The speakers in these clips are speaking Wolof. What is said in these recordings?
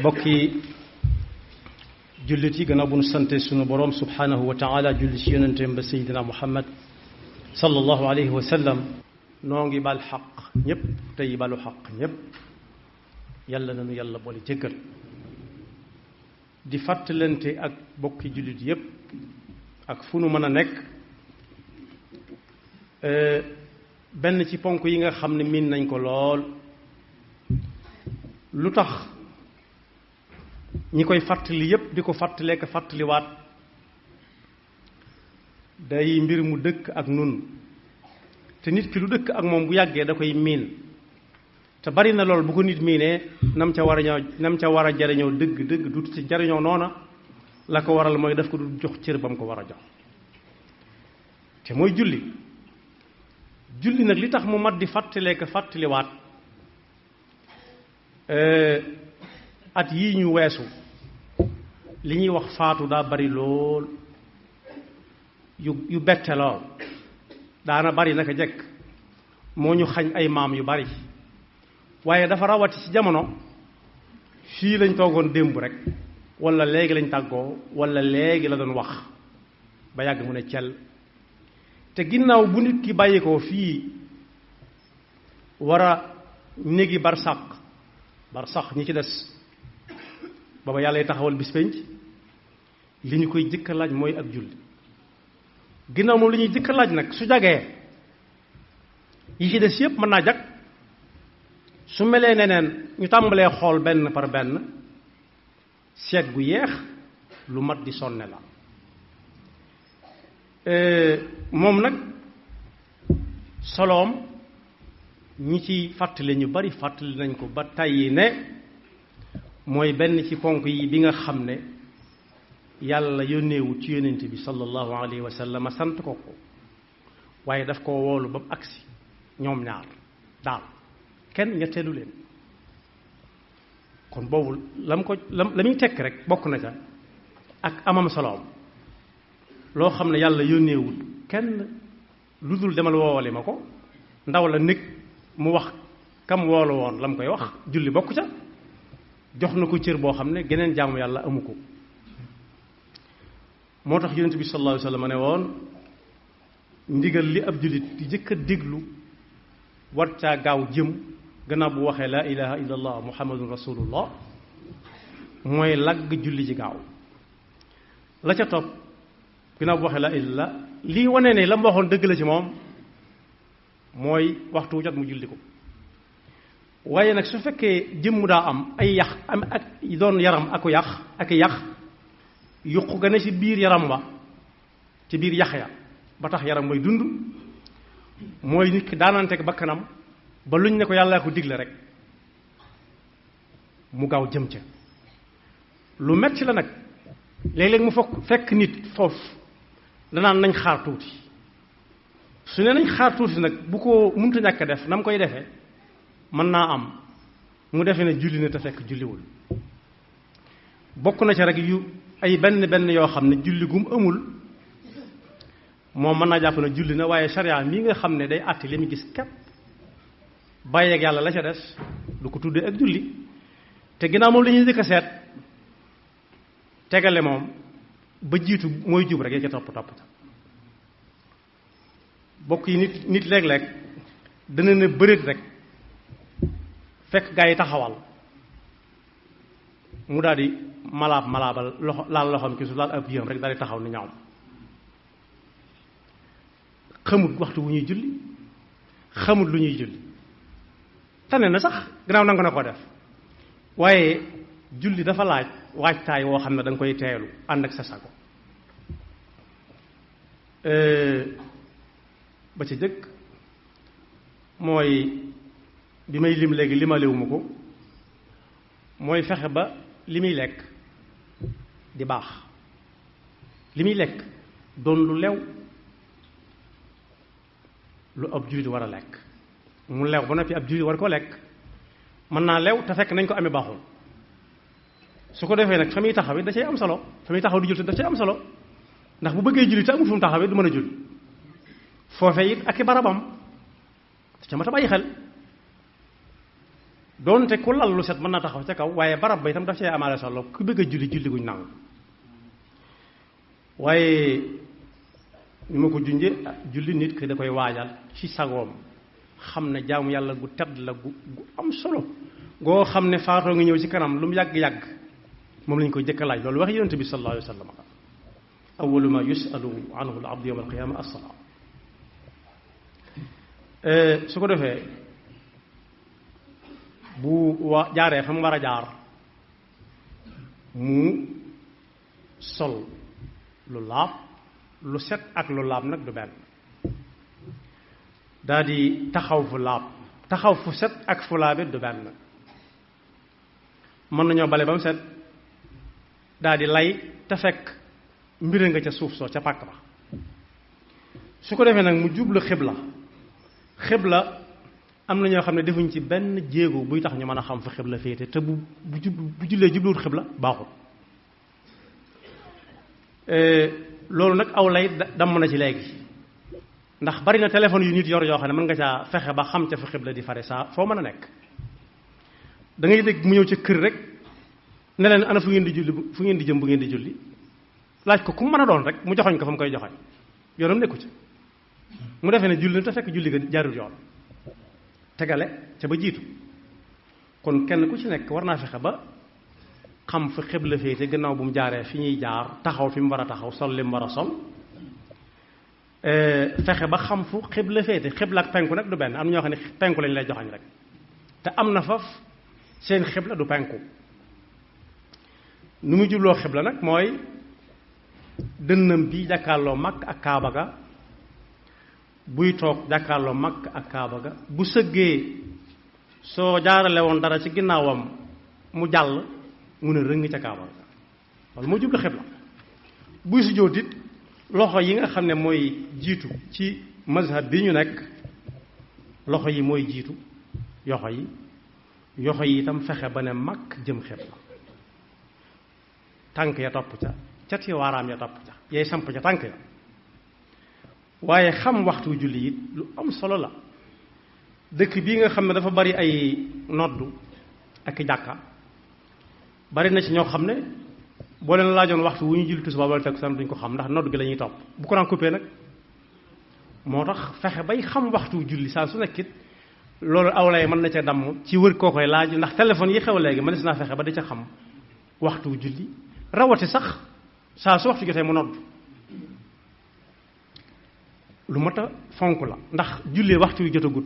bokki jullit yi gannaaw bu nu sante sunu boroom subhanahu wa taala julli ci yonenteem ba seydina muhammad sallallahu alayhi wa sallam noo ngi bal xaq ñépp tey balu xaq ñépp yàlla nanu yàlla boole jéggal di fàttalante ak bokki jullit yépp ak fu nu mën a nekk benn ci ponk yi nga xam ne miin nañ ko lool lu tax ñi koy fàttali yépp di ko fàttalee ko fàttaliwaat day mbir mu dëkk ak nun te nit ki lu dëkk ak moom bu yàggee da koy miin te bari na lool bu ko nit miinee nam ca war a jariñoo dëgg du ci jariñoo noona la ko waral mooy daf ko du jox cër ba mu ko war a jox te mooy julli nag li tax mu mat di fàttalee ko fàttaliwaat at yii ñu weesu li ñuy wax faatu daa bari lool yu bette lool daana bari naka jekk moo ñu xañ ay maam yu bari waaye dafa rawati ci jamono fii lañ toogoon démb rek walla léegi lañ tàggoo walla léegi la doon wax ba yàgg mu ne cel te ginnaaw bu nit ki bàyyi ko fii war a néegi barsàq ñi ci des booba yàlla y taxawal bis penc li ñu koy jëkka laaj mooy ak julli ginnaaw moom li ñuy jëkka laaj nag su jagee yi ci des yépp mën naa jag su melee neneen ñu tàmbalee xool benn par benn seet gu yeex lu mat di sonne la moom nag soloom ñi ci fàttali ñu bari fàttali nañ ko ba tàyyi ne mooy benn ci ponk yi bi nga xam ne yàlla yónneewu ci yónnent bi sallallahu alayhi wa sallam sant ko waaye daf koo woolu ba mu agsi ñoom ñaar daal kenn ñetteelu leen kon boobu la muy tekk rek bokk na ca ak amam soloom loo xam ne yàlla yónneewul kenn lu dul demal woowale ma ko ndaw la nekk mu wax kam woolu woon la mu koy wax julli bokk ca jox na ko cër boo xam ne geneen jaamu yàlla amu ko moo tax yonent bi sallallahu alayhi wa sallam ne woon ndigal li ab jullit di jëkk a déglu war caa gaaw jëm gannaaw bu waxee laa ilaha illa allah muhammadun rasulullah mooy lagg julli ci gaaw la ca topp ginnaaw bu waxee laa ilaha lii wane ne la mu waxoon dëgg la ci moom mooy waxtu wu jot mu julli ko waaye nag su fekkee jëmm daa am ay yax am ak doon yaram aku yax ak yax yuq ga ne ci biir yaram wa ci biir yax ya ba tax yaram mooy dund mooy nit ki daananteeg bakkanam ba luñ ne ko yàllaa ko digle rek mu gaaw jëm ca lu metti la nag léeg-léeg mu fekk nit foofu danaan nañ xaar tuuti su ne nañ xaar tuuti nag bu ko munta ñàkk a def na mu koy defee mën naa am mu defe ne julli na te fekk julliwul bokk na ca rek yu ay benn yoo xam ne julli gum amul moom mën naa jàpp ne julli na waaye sharia mii nga xam ne day àtte li mu gis képp bàyyeeg yàlla la ca des du ko tuddee ak julli te ginnaaw moom la ñuy jëkk a seet tegale moom ba jiitu mooy jub rek ya ca topp bokk yi nit léeg-léeg dana ne bëreet rek fekk gaa yi taxawal mu daal di malaabal laal loxoom ci su laal ab yéem rek daal di taxaw ni ñaawam xamut waxtu wu ñuy julli xamut lu ñuy julli tane na sax gannaaw nangu na ko def waaye julli dafa laaj waajtaay woo xam ne da nga koy teelu ànd ak sa sago ba ca jëkk mooy bi may lim léegi limalewuma ko mooy fexe ba li muy lekk di baax li muy lekk doon lu lew lu ab jullit war a lekk mu lew ba noppi ab jullit war ko lekk mën naa lew te fekk nañ ko amee baaxul su ko defee nag fa muy taxawee da cay am solo fa muy taxaw di julli da cay am solo ndax bu bëggee julli te amul fu mu taxawee du mën a julli foofe it ak i barabam te ca mat a bàyyi xel doonte ku lal lu set mën na taxaw ca kaw waaye barab ba itam daf cee amaale solo ku bëgg a julli julli guñ nangu waaye ni ma ko junje julli nit ki da koy waajal ci sagoom xam ne jaamu yàlla gu tedd la gu am solo goo xam ne faatoo nga ñëw ci kanam lu mu yàgg-yàgg moom lañ koy jëkk a laaj loolu wax yonent bi sallallahu alayhi wa sallam awwalu ma yusalu anhu al abdu yawma al qiyama as-salaa su ko defee bu jaaree fa mu war a jaar mu sol lu laab lu set ak lu laab nag du benn daa di taxaw fu laab taxaw fu set ak fu laabit du benn mën nañoo bale ba mu set daa di lay te fekk mbir nga ca suuf soo ca pàkk ba su ko defee nag mu jublu xibla am na ñoo xam ne defuñ ci benn jéego buy tax ñu mën a xam fa xibla féete te bu jullee jubluwut xibla baaxul loolu nag aw lay damm na ci léegi ndax bari na téléphone yu nit yor yoo xam ne mën nga caa fexe ba xam ca fa xibla di fare saa foo mën a nekk da ngay dégg mu ñëw ca kër rek ne leen ana fu ngeen di julli fu ngeen di jëm bu ngeen di julli laaj ko ku mu mën a doon rek mu joxoñ ko fa mu koy joxoñ yoonam nekku ci mu defee ne julli na te fekk julli ga jaarul yoon tegale ca ba jiitu kon kenn ku ci nekk war naa fexe ba xam fa xibla féete gannaaw bu mu jaaree fi ñuy jaar taxaw fi mu war a taxaw sol li mu war a sol fexe ba xam fu xibla féete xibla ak penku nag du benn am na ñoo xam ne penku lañ lay joxañ rek te am na faf seen xibla du penku nu muy jubloo xibla nag mooy dënnam bi jàkkaarloo Makk ak Kaaba ga buy toog jàkkaarloo Makk ak Kaaba ga bu sëggee soo jaarale woon dara ci ginnaawam mu jàll mu ne rëng ca Kaaba ga loolu moo jublu xibla buy sujjóot it loxo yi nga xam ne mooy jiitu ci mazhab bi ñu nekk loxo yi mooy jiitu yoxo yi itam fexe ba ne Makk jëm xibla tànk ya topp ca cati waaraam ya topp ca yay samp ca tànk ya waaye xam waxtu julli it lu am solo la dëkk bii nga xam ne dafa bari ay noddu ak i jàkka bari na ci ñoo xam ne boo leen laajoon waxtu wu ñu julli tisbaar wala takkusaan duñ ko xam ndax noddu gi la ñuy topp bu ko daan coupé nag moo tax fexe bay xam waxtu julli saa su nekkit loolu awlay mën na ca damm ci wër koo koy laaj ndax téléphone yi xew léegi mënees naa fexe ba da ca xam waxtu julli rawati sax saa su waxtu jotee mu nodd lu mat a fonk la ndax julli waxtu wi jotagut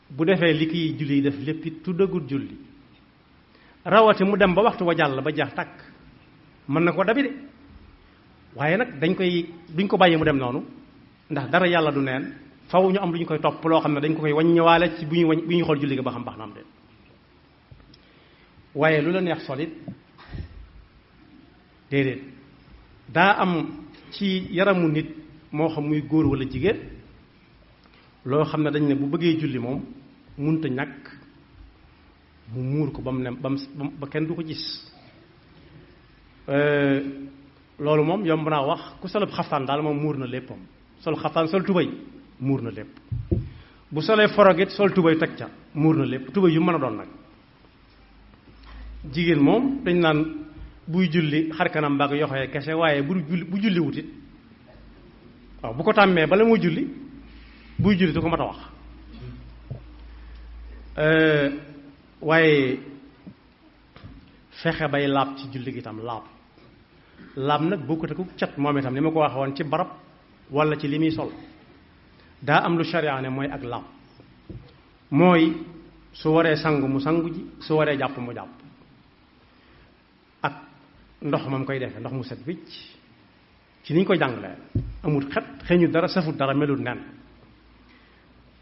bu defee li kiy julli yi def lépp it tuddagut julli rawati mu dem ba waxtu wa jàll ba jeex tàkk mën na ko dabi de waaye nag duñ ko bàyyi mu dem noonu ndax dara yàlla du neen faw ñu am lu ñu koy topp loo xam ne dañ ko koy wàññiwaale ci bu ñuy xool julli ga ba xam baax na am de waaye lu la neex solit déedéet daa am ci yaramu nit moo xam muy góor walla jigéen loo xam ne dañ ne bu bëggee julli moom munta ñàkk mu muur ko ba mu ne ba kenn du ko gis loolu moom yomb naa wax ku solub xaftaan daal moom muur na léppam sol xaftaan sol tubay muur na lépp bu solee forogit sol tubay teg ca muur na lépp tubay yu mën a doon nag jigéen moom dañ naan buy julli xar kanam mbaa yoxoyee kese waaye bu julli wutit waaw bu ko tàmmee bala muy julli buy julli du ko mat a wax waaye fexe bay laab ci julli gi itam laab nag bokkut ak cat moom itam ni ma ko waxe woon ci barab wala ci li muy sol daa am lu sharia ne mooy ak laab mooy su waree sangu mu sangu ji su waree jàpp mu jàpp ak ndox mam koy defee ndox mu set wicc ci ni ñu koy jàngalee amul xet xeeñu dara safut dara melut nen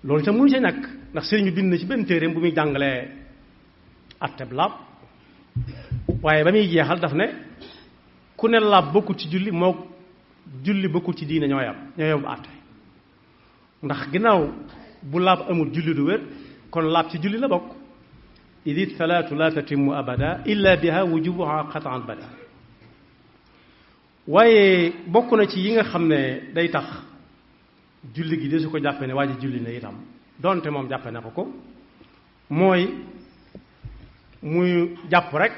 loolu itam mënu ci ñàkk ndax sëriñ bi bind na ci benn téereem bu muy jàngalee atteb laab waaye ba muy jeexal daf ne ku ne laab bokkul ci julli moo julli bokkul ci diine ñoo yam àtte ndax ginnaaw bu laab amul julli du wér kon laab ci julli la bokk idi salaatu la tatimmu abada illa biha wujubuha qatan bada waaye bokk na ci yi nga xam ne day tax julli gi de su ko jàppee ne waa ji julli na itam donte moom jàppe na ko mooy muy jàpp rek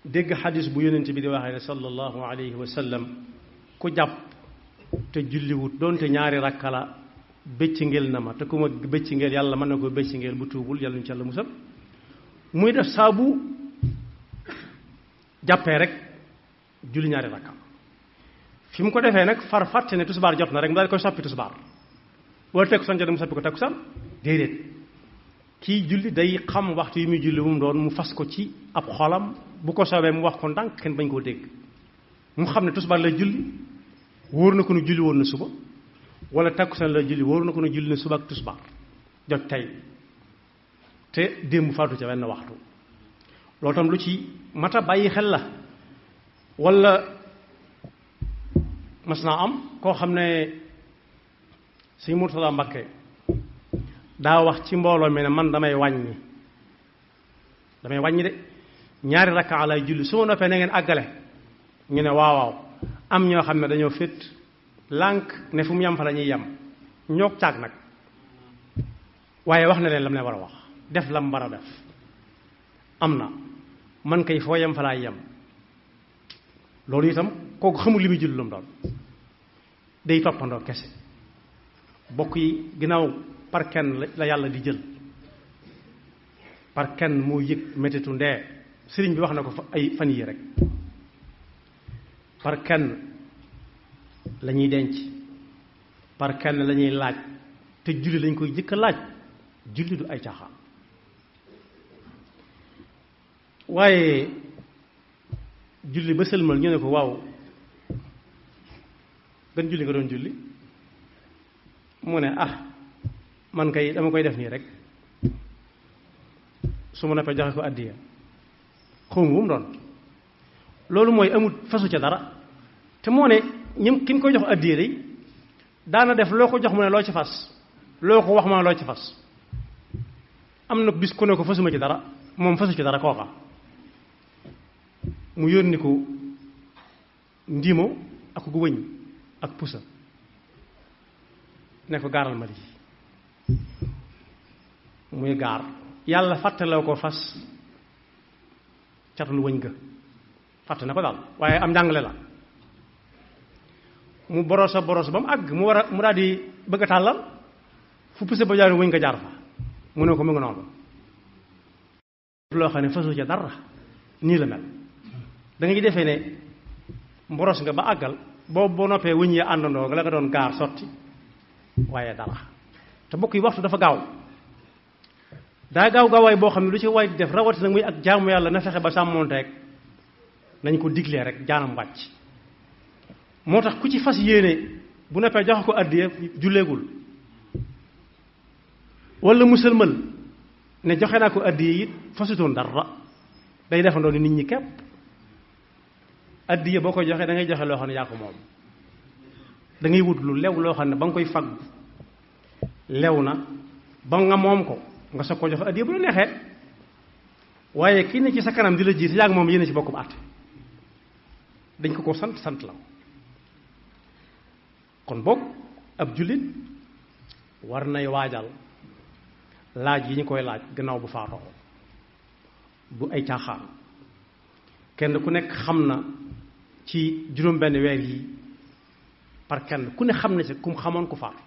dégg xadis bu yonent bi di waxee ne sallallahu alayhi wa sallam ku jàpp te julliwut doonte ñaari rakka la bëcc ngel na ma te ku ma bëcc ngel yàlla mën na ko bëcc ngel bu tuubul yàlla ñu ci yàlla musal muy def saabu jàppee rek julli ñaari rakka fi mu ko defee nag far fàtte ne tusbaar jot na rek mu daal di koy soppi tusbaar wala takkusaan jot mu soppi ko takkusaan déedéet kii julli day xam waxtu yi muy julli bu mu doon mu fas ko ci ab xolam bu ko soobee mu wax ko ndànk kenn bañ koo dégg mu xam ne tusbaar lay julli wóor na ko nu julli woon na suba wala takkusaan lay julli wóor na ko nu julli na suba ak tusbaar jot tey te démb faatu ca wenn waxtu loolu tam lu ci mata bàyyi xel la wala mas naa am koo xam ne Sëñ Murtada Mbakke daa wax ci mbooloo mi ne man damay wàññi de ñaari rakka lay julli su ma noppee na ngeen àggale ñu ne waaw am ñoo xam ne dañoo fét lànk ne fu mu yem fa la ñuy yem ñoog caag nag waaye wax na leen lam ne war a wax def lam war a def am na man kay foo yem fa laay yem loolu itam kooku xamul li muy julli lu mu doon day toppandoo kese bokk yi ginnaaw par kenn la yàlla di jël par kenn moo yëg métitu ndee sëriñ bi wax na ko ay fan yii rek par kenn la ñuy denc par kenn la ñuy laaj te julli lañ koy jëkk a laaj julli du ay caaxaan waaye julli ba sëlmal ñu ne ko waaw gën julli nga doon julli mu ne man kay dama koy def nii rek su ma noppee joxe ko addiya xawma bu mu doon loolu mooy amut fasu ca dara te moo ne ñim ki ñu koy jox addiya day daana def loo ko jox mu ne loo ci fas loo ko wax mu ne loo ci fas am na bis ku ne ko fasuma ci dara moom fasu ci dara kooka mu yónni ko ndiimo ak gu wëñ ak pusa ne ko gaaral ma lii muy gaar yàlla fàttaloo ko fas catul wëñ ga fàtte na ko daal waaye am njàngale la mu borosa ba mu àgg mu daal di bëgg a tàllal fu pusa ba jaar wëñ nga jaar fa mu ne ko mu ngi noonu loo xam ne fasu ca dara nii la mel da ngay defee ne mboros nga ba àggal boo noppee wëñ yi àndandoo nga la nga doon gaar sotti waaye dara te bokk yi waxtu dafa gaaw daa gaawaay boo xam ne lu ci waay di def rawatina muy ak jaamu yàlla na fexe ba sàmmoonteeg nañ ko diglee rek jaanam wàcc moo tax ku ci fas yéene bu noppee joxe ko addiya julleegul wala musalmal ne joxe naa ko addiya it fasutoon dara day defandoo ni nit ñi képp addiya boo koy joxee da ngay joxe loo xam ne yaa ko moom da ngay wut lu lew loo xam ne ba nga koy fagg lew na ba nga moom ko nga soog ko joxe addiya bu la neexee waaye kii ne ci sa kanam di la jiite yaa ngi moom yéen ci bokkub àtte dañ ko sant la kon boog ab jullit war nay waajal laaj yi ñu koy laaj gannaaw bu faatoo du ay caaxaan kenn ku nekk xam na ci juróom-benn weer yi par kenn ku ne xam na ci kum xamoon ku faatu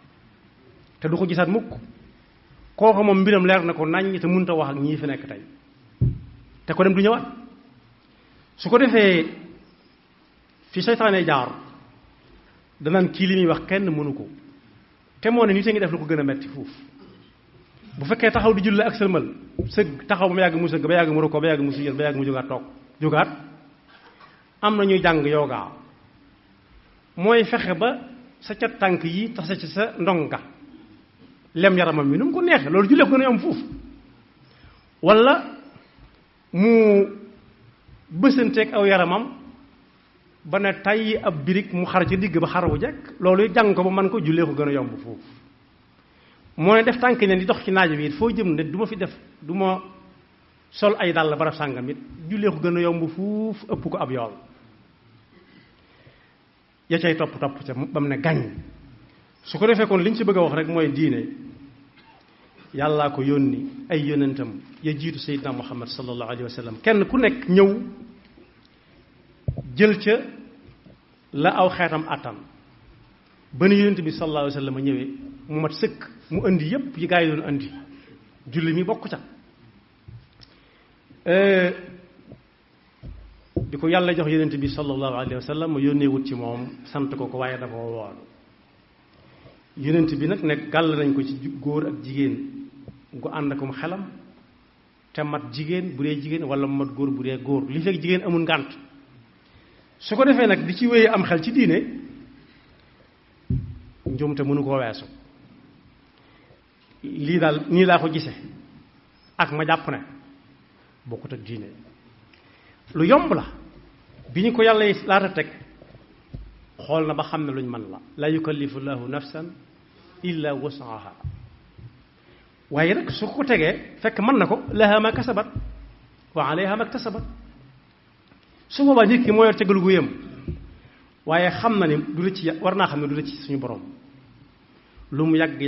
te du ko gisaat mukk kooku moom mbiram leer na ko naññ te mënut a wax ak ñii fi nekk tey te ko dem du ñëwaat su ko defee fi seytaane jaar danaan kii li muy wax kenn mënu ko te moo ne nit a ngi def lu ko gën a metti foofu bu fekkee taxaw di julli ak sëlmal sëgg taxaw ba mu yàgg mu sëgg ba yàgg mu rukkoo ba yàgg mu sujjóot ba yàgg mu jógaat toog jógaat am na ñuy jàng yoga mooy fexe ba sa cat tànk yi tax ci sa ndonga lem yaramam mi nu mu ko neexee loolu jullee ko gën a am foofu wala mu bësanteeg aw yaramam ba ne tay ab birig mu xar ci digg ba xar wu jekk loolu jàng ko ba man ko jullee ko gën a yomb foofu moo ne def tànk ne di dox ci naaj bi it foo jëm ne du ma fi def du ma sol ay dàll barab sàngam it jullee ko gën a yomb fuuf ëpp ko ab yool ya cay topp ca ba mu ne gañ su ko defee kon li ñu ci bëgg a wax rek mooy diine yàllaa ko yónni ay yonentam ya jiitu Seydina Muhammad sallallahu alayhi wa sallam kenn ku nekk ñëw jël ca la aw xeetam attan ba nu yonent bi sallallahu alayhi wa sallam ñëwee mu mat sëkk mu indi yépp yi gaa yi doon indi julli mi bokk ca bi ko yàlla jox yonent bi sallallahu alayhi wa sallam mu yónnee wut ci moom sant ko ko waaye dafa woon yonent bi nag nekk gàll nañ ko ci góor ak jigéen gu ànd akum xelam te mat jigéen bu dee jigéen wala mu mat góor bu dee góor li fekk jigéen amul ngànt su ko defee nag di ci wéyee am xel ci diine njuumte mënu koo weesu lii daal nii laa ko gise ak ma jàpp ne bokkut ak diine lu yomb la bi ñu ko yàlla laata teg xool na ba xam ne luñ mën la yukallifu llahu nafsan illa wusaha waaye nag su ko tegee fekk mën na ko laha ma kasabat wa alayha ma ktasabat su boobaa nit ki moo yor tegalu gu yëm waaye xam na ni du la ci war naa xam ne du la ci suñu borom lu mu yàgg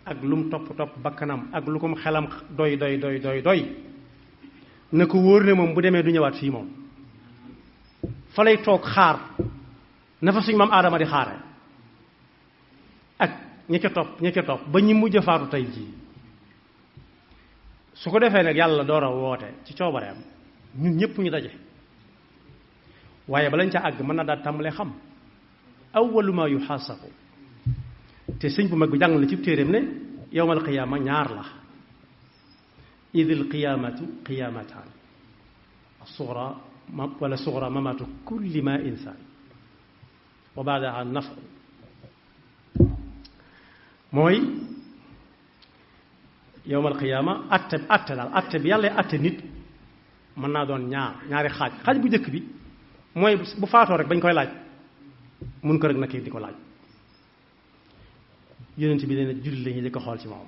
ak lu mu topp bakkanam ak lu ko mu xelam doy na ko wóor ne moom bu demee du ñëwaat fii moom fa lay toog xaar na fa suñ maam aadama di xaare ak ña ca topp ba ñi mujj faatu tey jii su ko defee nag yàlla door a woote ci coobareem ñun ñëpp ñu daje waaye balañ ca àgg mën na daal tàmbalee xam awwalu ma yuxaasabu te sëñ bu mag bi jàng na ci téeréem ne yowmal qiyaama ñaar la idil qiyaamatu qiyaamataan sugra wala sugra mamatu kulli ma insaan wa baadaha nafu mooy yowmal qiyaama atte bi yàlla atte nit mën naa doon ñaari xaaj bu njëkk bi mooy bu faatoo rek bañ koy laaj mun ko rek na kii di ko laaj yonent bi nee na julli la ñuy jëkk xool ci moom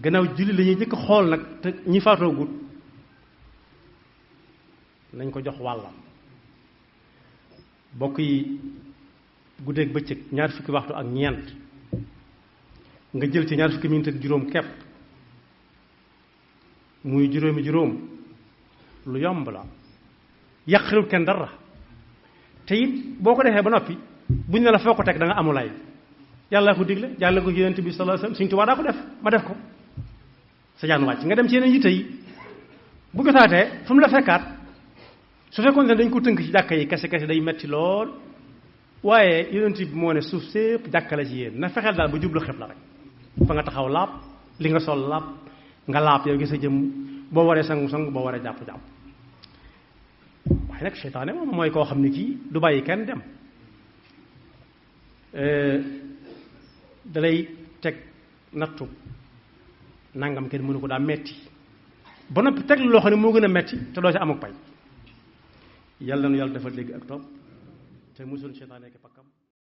gannaaw julli la ñuy jëkk xool nag te ñi faatoo gut nañ ko jox wàllam bokk yi guddeeg bëccëg ñaar fukki waxtu ak ñeent nga jël ci ñaar fukki minute ak juróom kepp muy juróom lu yomb la yàqalul kenn dara te it boo ko defee ba noppi buñ ne la foo ko teg da nga amulay yàlla ko digle jàll ko yonent bi sallallahu alayhi wasallam Sëriñ Tuubaa daa ko def ma def ko sa jaan wàcc nga dem ci yeneen yitte yi bu jotaatee fu mu la fekkaat su fekkoon ne dañ ko tënk ci jàkka yi kese day metti lool waaye yonent bi moo ne suuf sépp jàkka la ci yéen na fexeel daal ba jublu xibla rek fa nga taxaw laab li nga sol laab nga laab yow gi sa jëm boo waree sangu boo waree jàpp waaye nag seytaane moom mooy koo xam ne kii du bàyyi kenn dem dalay teg nattu nangam kenn mënu ko daa metti ba noppi teg loo xam ne moo gën a metti te doo ci am ak pay yàlla na nu yàlla dafa dégg ak topp te musul seytaane ak pakkam